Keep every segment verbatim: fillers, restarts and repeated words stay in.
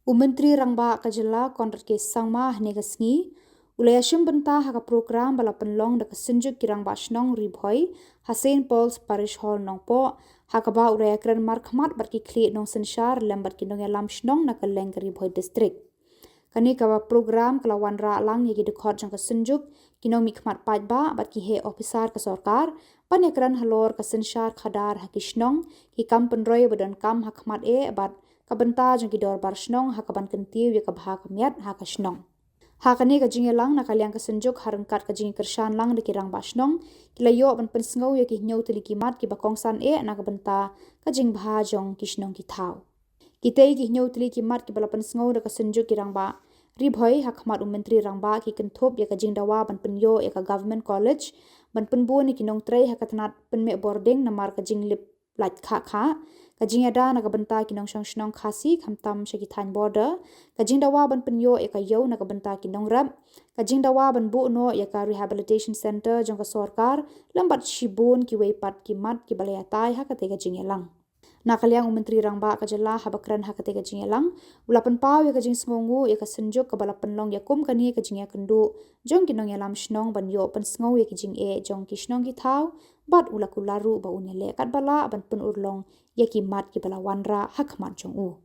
U Myntri Rangbah ka Jylla Conrad K Sangma hynne ka sngi u la ïashim bynta ha ka prokram ba la pynlong da ka Synjuk ki Rangbah Shnong Ri Bhoi ha Saint Paul's Parish Hall Nongpoh, ha kaba u la ïakren markhmat bad ki khlieh nongsynshar lem bad ki nongïalam shnong na kylleng ka Ri Bhoi District. Kane ka prokram ka la wanrah lang ïa ki dkhot jong ka Synjuk, ki nongmihkhmat paidbah bad ki heh ophisar ka sorkar ban ïakren halor ka synshar khadar ha ki shnong, ki kam pynroi ba donkam ha khmat eh bad ka bynta jong ki dorbar shnong ha kaban kyntiew ïa ka bha ka miat ha ka shnong. Ha kane ka jingïalang na ka liang ka Synjuk, ha ryngkat ka jingkyrshan lang da ki rangbah shnong, ki la ïoh ban pynsngew ïa ki hynñiew tylli ki mat kiba kongsan eh na ka bynta ka jingbha jong ki shnong ki thaw. Kitei ki hynñiew tylli ki mat kiba la pynsngew da ka Synjuk ki Rangbah Ri Bhoi ha khmat u Myntri Rangbah ki kynthup ïa ka jingdawa ban pynïoh ïa ka Government College ban pynbun ïa ki nongtrei ha ka tnat pynmih boarding namar ka jinglip lait khah khah, ka jingïada na ka bynta ki nongshong shnong Khasi khamtam sha ki thaiñ border, ka jingdawa ban pynïoh ïa ka ïew na ka bynta ki nongrep, ka jingdawa ban buh noh ïa ka rehabilitation centre jong ka sorkar, lem bad shibun kiwei pat ki mat kiba la ïatai ha katei ka jingïalang. Na ka liang u Myntri Rangbah ka Jylla, haba kren ha katei ka jingïalang, u la pynpaw ïa ka jingsngewnguh ïa ka Synjuk kaba la pynlong ïa kum kane ka jingïakynduh jong ki nongïalam shnong ban ïoh pynsngew ïa ki jingeh jong ki shnong ki thaw, bad u la kular ruh ba un ïaleh katba lah ban pynurlong ïa ki mat kiba la wanrah ha khmat jong u.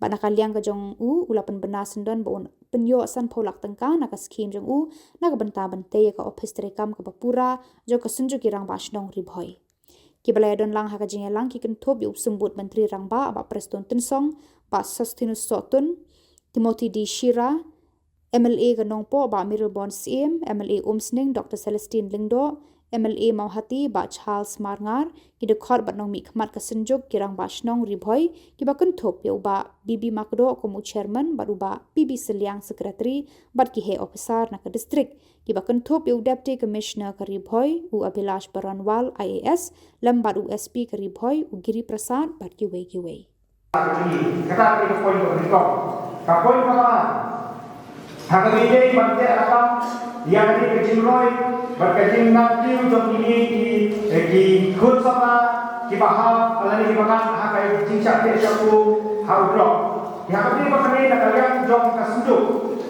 Bad na ka liang ka jong u, u la pynbna syndon ba un pynïoh sanphew lak tyngka na ka skhim jong u na ka bynta ban tei ïa ka ophis treikam kaba pura jong ka Synjuk ki Rangbah Shnong Ri Bhoi. Kiba la ïadon lang ha ka jingïalang ki kynthup ïa u Symbud Myntri Rangbah Bah Prestone Tynsong, Bah Sosthenes Sohtun, Timothy D Shira, M L A ka Nongpoh Bah Mayralborn Syiem, M L A Umsning Doctor Celestine Lyngdoh, M L A Mawhati Bah Charles Marngar, ki dkhot bad nongmihkhmat ka Synjuk ki Rangbah Shnong Ri Bhoi, kiba kynthup ïa u Bah B B Makdoh kum u Chairman bad u Bah P B Sylliang Secretary, bad ki heh ophisar na ka district, kiba kynthup ïa u Deputy Commissioner ka Ri Bhoi u Abhilash Baranwal I A S, lem bad u S P ka Ri Bhoi u Giri Prasad bad kiwei kiwei. Kata ka dei ka point ba nyngkong. Ka point ba ar, ha kaba ïadei ban teh rakam ïa kane ka jingroi bad ka jingnang kiew jong kine ki, eh, ki khun samla kiba hap lane kiba ngat ha ka jingshah teh shah pung ha u drok. Ïa kaba ïadei bad kane, na ka liang jong ka Synjuk,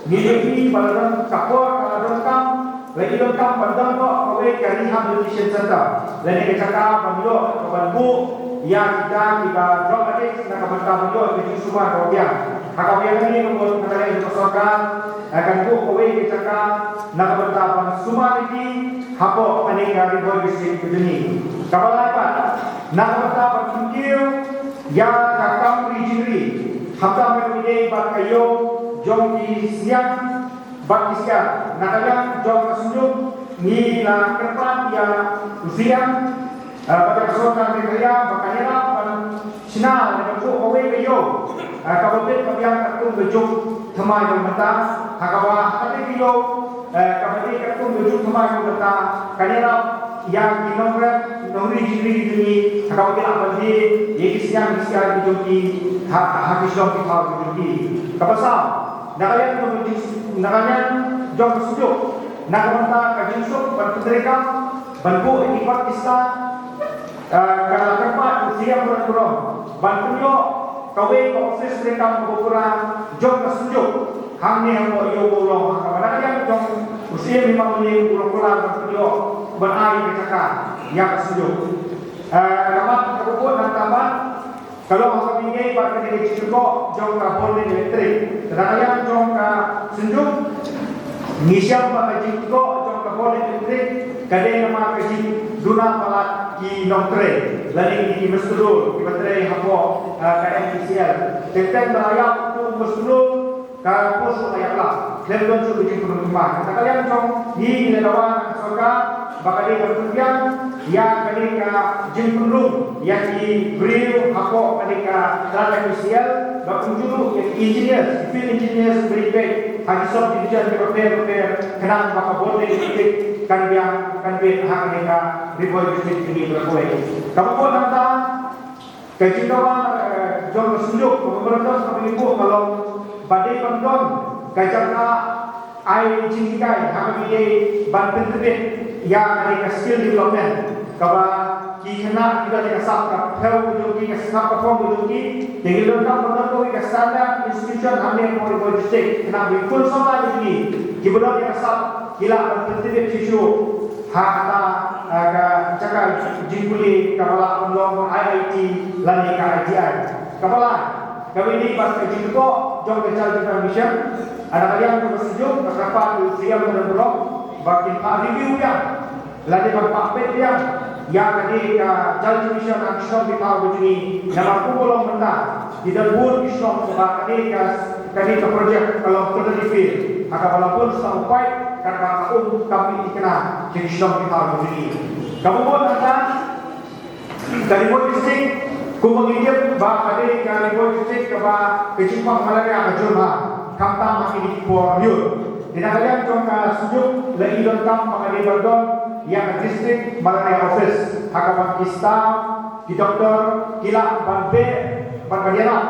ngi ïohi ba la don ka por ka la donkam, la i donkam ban don noh kawei ka rehabilitation centre lane ka jaka ban ïoh ban buh ïa kita kiba drug addict na ka bynta ban ïoh ka jingsumar kaba biang. Ha kaba ïadei bad kane ka sorkar, eh, kan buh kawei ka jaka na ka bynta ban sumar ïa ki hapoh kane ka Ri Bhoi District ka jong ngi. Kaba lai pat, na ka bynta ban kyntiew ïa ka kam ri jingri, khamtam ha kaba ïadei bad ka ïew jong ki sniang bad ki syiar. Na ka liang jong ka Synjuk, ngi la kyrpad ïa u Syiar, eh, bad ïa ka sorkar Meghalaya ba kan ïarap ban shna lane ban buh kawei ka ïew, eh, kaba bit ba biang katkum ka juk thymmai jong ka bynta, ha kaba ha kane ka ïew, eh, kaba dei katkum ka juk thymmai jong ka bynta, kan ïarap ïa ki nongrep nongri jingri jong ngi, ha kaba ki lah ban die ïa ki sniang ki syiar ki jong ki ha, ha ki shnong ki thaw ki jong ki. Kaba saw, na ka liang jong ka jing, na ka liang jong ka Synjuk, na ka bynta ka jingsuk ban pyntreikam, ban buh ïa ki kot ki sla, eh, ka la kyrpad u Syiar Pynrem Khuram ban pynïoh kawei ka ophis treikam kaba pura jong ka Synjuk hangne hapoh Ïew Mawlong, ha kaba na ka liang jong u Syiar Hima Mylliem u la kular ban pynïoh, ban ai ka jaka ïa ka Synjuk. Eh, ka mat kaba bud nangta pat ka long ha kaba ïadei bad kane ka jingkynnoh jong ka bording elektrik. Te na ka liang jong ka Synjuk, ngi shem ba ka jingkynnoh jong ka bording elektrik ka dei namar ka jingduna palat ki nongtrei lane ki mistdul kiba trei hapoh, eh, ka M P C L. Te teng ba la ïap u mistdul, ka post ruh la ïap lap, khlem don shuh ka jingpynrung jingpang. Na ka liang jong ngi, ngi la dawa na ka sorkar ba ka dei ban pynbiang ïa kane ka jingpynrung ïa ki briew hapoh kane ka tnat M P C L, bad kumjuh ruh ïa ki engineers, ki field engineers, ba ïeit ha ki sub division kiba pher bapher, khnang ba ka bording elektrik kan biang, kan bit ha kane ka Ri Bhoi District jong ngi baroh kawei. Kaba bud nangta, ka jingdawa, eh, jong ka Synjuk kaba mar kaba ngi buh ka long ba dei ban don ka jaka ai jinghikai ha kaba ïadei ban pyntbit ïa kane ka skill development kaba Ki khynnah ki don ïa ka sap ka phew ka jong ki, ka sap ka phong ka jong ki. Te ngi donkam ban don kawei ka standard institution hangne hapoh Ri Bhoi District, khynnah ba khun samla jong ngi kiba don ïa ka sap ki lah ban pyntbit shuh shuh ha kata, ah, ka jaka jingpule kaba lah ban long I I T lane ka I T I. Kaba lai, kaba ïadei bad ka jingkyrkhu jong ka Jal Jeevan Mission, na ka liang jong ka Seiñ Duh, nga kyrpad ïa u C M Madan Bullock ba kin phah review biang lane ban phah peit biang ïa kane ka Jal Jeevan Mission ha ki shnong ki thaw ka jong ngi, namar kumba long mynta ki don bun ki shnong ba kane ka, kane ka project ka long totally fail, ha kaba la bun shuh u paip katba ka um kam mih thikna sha ki shnong ki thaw ka jong ngi. Kaba bud hangta, ka Ri Bhoi District, kumba ngi tip ba ka dei ka Ri Bhoi District kaba ka jingpang malaria ka jur bha, khamtam ha kine ki por lyiur. Te na ka liang jong ka Seiñ Duh la i donkam ba ka dei ban don ïa ka District Malaria Office, ha kaba ki staff, ki doktor ki lah ban beh bad ban ïarap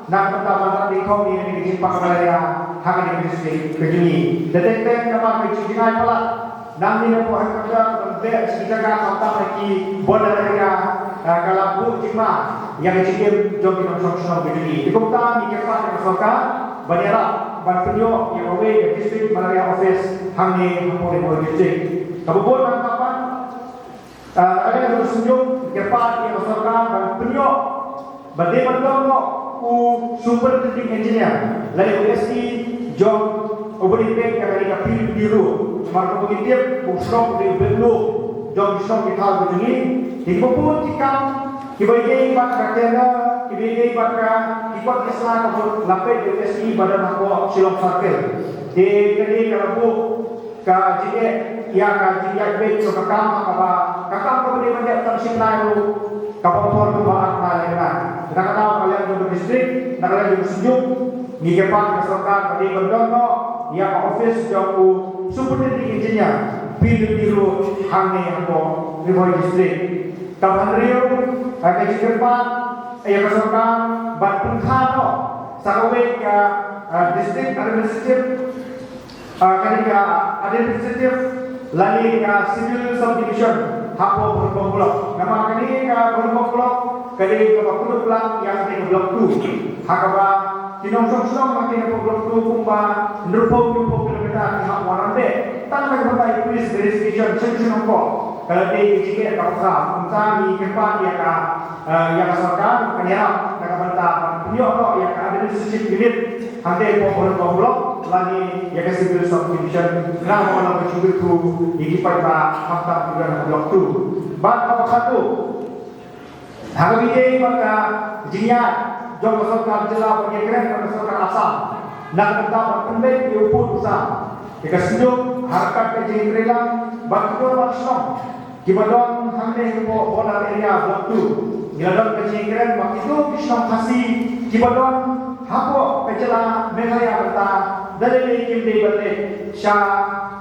na ka bynta ban rat dei khong ïa kane ka jingpang malaria ha kane ka district ka jong ngi. Da teng teng namar ka jingjngai palat nangne hapoh headquarter ban beh sha ki jaka khamtam ha ki border area, ah, ka la buh jingma ïa ka jingim jong ki nongshong shnong ka jong ngi. Te kumta ngi kyrpad ïa ka sorkar ban ïarap ban pynïoh ïa kawei ka District Malaria Office hangne hapoh Ri Bhoi District. Kaba bud nangta pat, ah, na ka liang jong ka Seiñ Duh ngi kyrpad ïa ka sorkar ban pynïoh ba dei ban don noh u superintending engineer lane u S E jong uba dei peit ïa kane ka P W D road. Namar kumba ngi tip ba u shnong u dei u bynriew jong ki shnong ki thaw ka jong ngi. Te kiba bun ki kam kiba ïadei bad ka tender, kiba ïadei bad ka, ki kot ki sla ka bun la peit ïa u S E ba don hapoh Shillong Circle. Te ka dei ka la buh ka jingeh ïa ka jingïaid beit jong ka kam ha kaba ka kam kaba dei ban dep tang shi bnai ruh kaba por kumba ar bnai lai bnai. Na ka daw ka liang jong ka district, na ka liang jong ka Seiñ Duh, ngi kyrpad ïa ka sorkar ba dei ban don noh ïa ka office jong u superintending engineer P W D road hangne hapoh Ri Bhoi District. Kaba hynriew, ka jingkyrpad ïa ka sorkar ban pynkha noh sa kawei ka, ah, district administrative, ah, kane ka administrative lane ka civil subdivision hapoh Bhoirymbong block. Namar kane ka Bhoirymbong block ka dei kaba kyndup lang ïa kane ka block two, ha kaba ki nongshong shnong ha kane ka block two kumba hynriewphew hynñiewphew kilometer ki hap wanrah beh tang na ka bynta ïa police verification shen shen nongkoh. Ka la dei ka jingeh kaba khraw. Kumta ngi kyrpad ïa ka, eh, ïa ka sorkar ban ïarap na ka bynta ban pynïoh noh ïa ka administrative unit hangtei hapoh Bhoirymbong block lane ïa ka civil subdivision, khnang ba ka long ka jingkyrkhu ïa ki paidbah khamtam ki don ha block two. Bad kaba khatduh, ha kaba ïadei bad ka jingïaid jong ka sorkar jylla ban ïakren bad ka sorkar Assam na ka bynta ban pynbeit ïa u pud u sam, te ka Seiñ Duh ha ryngkat ka jingïatreilang bad kito ki shnong kiba don hangne hapoh border area block two, ngi la don ka jingïakren ba kito ki shnong Khasi kiba don hapoh ka jylla Meghalaya mynta, da lei lei kim dei ban leit sha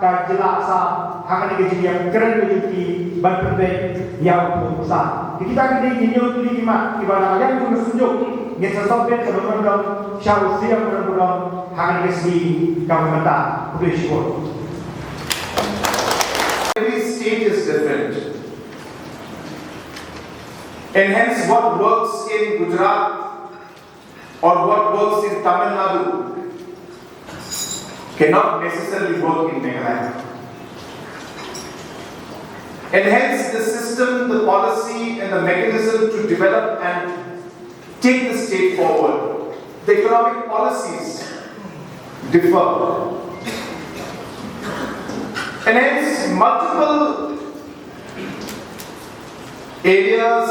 ka jylla Assam ha kane ka jingïakren ka jong ki ban pynbeit ïa u pud u sam. Te kita ki dei ki hynñiew tylli ki mat kiba na ka liang jong ka Seiñ Duh ngin sa sot beit ka memorandum sha u C M Madan Bullock ha kane ka sngi kaba mynta. Khublei shibun. Every state is different. And hence, what works in Gujarat or what works in Tamil Nadu cannot necessarily work in Meghalaya. And hence, the system, the policy, and the mechanism to develop and take the state forward, the economic policies differ. And hence, multiple areas,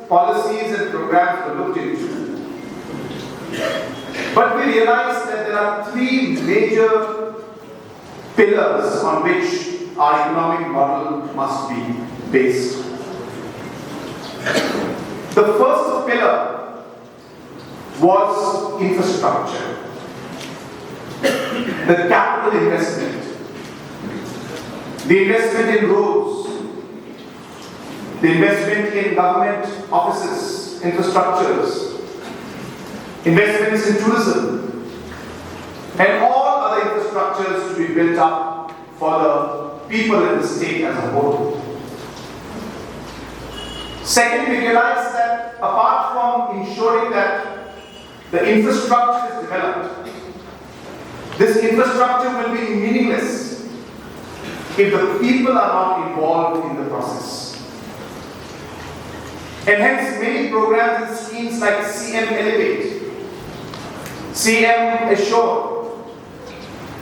policies, and programs were looked into. But we realized that there are three major pillars on which our economic model must be based. The first pillar was infrastructure, the capital investment, the investment in roads, the investment in government offices, infrastructures, investments in tourism, and all other infrastructures to be built up for the people and the state as a whole. Second, we realize that apart from ensuring that the infrastructure is developed, this infrastructure will be meaningless if the people are not involved in the process. And hence, many programs and schemes like C M Elevate, C M Assure,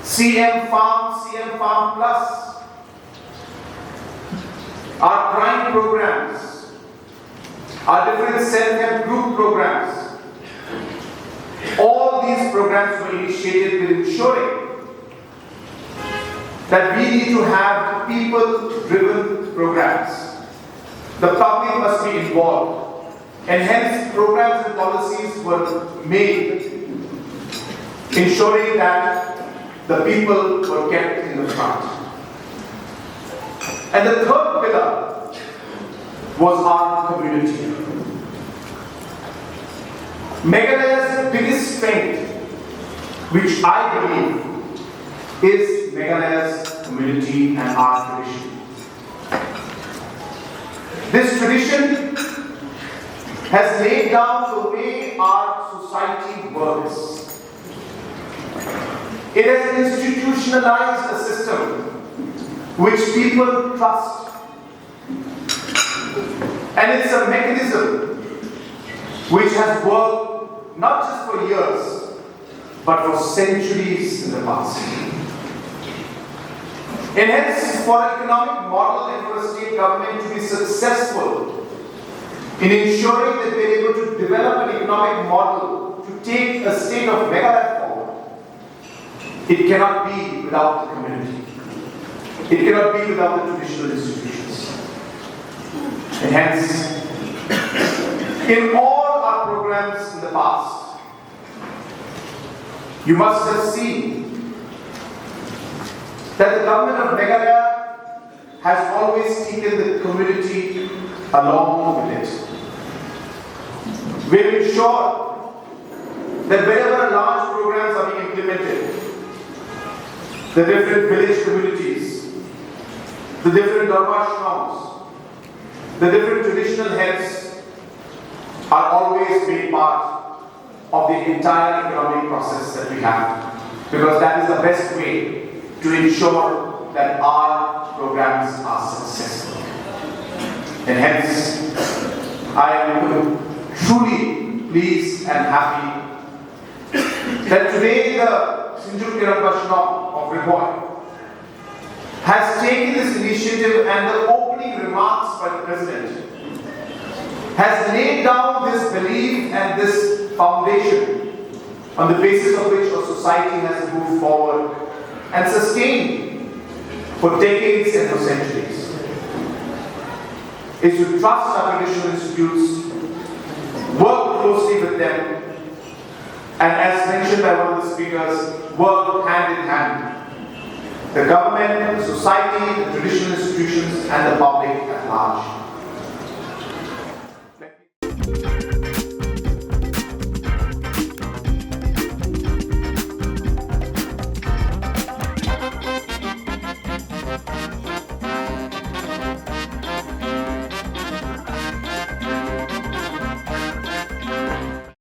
C M Farm, C M Farm Plus, our prime programs, our different self-help group programs, all these programs were initiated with ensuring that we need to have people-driven programs. The public must be involved, and hence programs and policies were made ensuring that the people were kept in the front. And the third pillar was our community. Meghalaya's biggest strength, which I believe, is Meghalaya's community and our tradition. This tradition has laid down the way our society works. It has institutionalized a system which people trust. And it's a mechanism which has worked not just for years, but for centuries in the past. And hence, for an economic model and for a state government to be successful in ensuring that we're able to develop an economic model to take a state of Meghalaya forward, it cannot be without the community. It cannot be without the traditional institutions. And hence, in all our programs in the past, you must have seen that the government of Meghalaya has always taken the community along with it. We've ensured that wherever large programs are being implemented, the different village communities, the different Darbar Shrines, the different traditional heads are always made part of the entire economic process that we have, because that is the best way to ensure that our programs are successful. And hence, I am truly pleased and happy that today the Synjuk Kiran Bashnong of Ri Bhoi has taken this initiative, and the opening remarks by the President has laid down this belief and this foundation on the basis of which a society has moved forward and sustained for decades and for centuries, is to trust our traditional institutes, work closely with them, and as mentioned by one of the speakers, work hand in hand. The government, the society, the traditional institutions, and the public at large.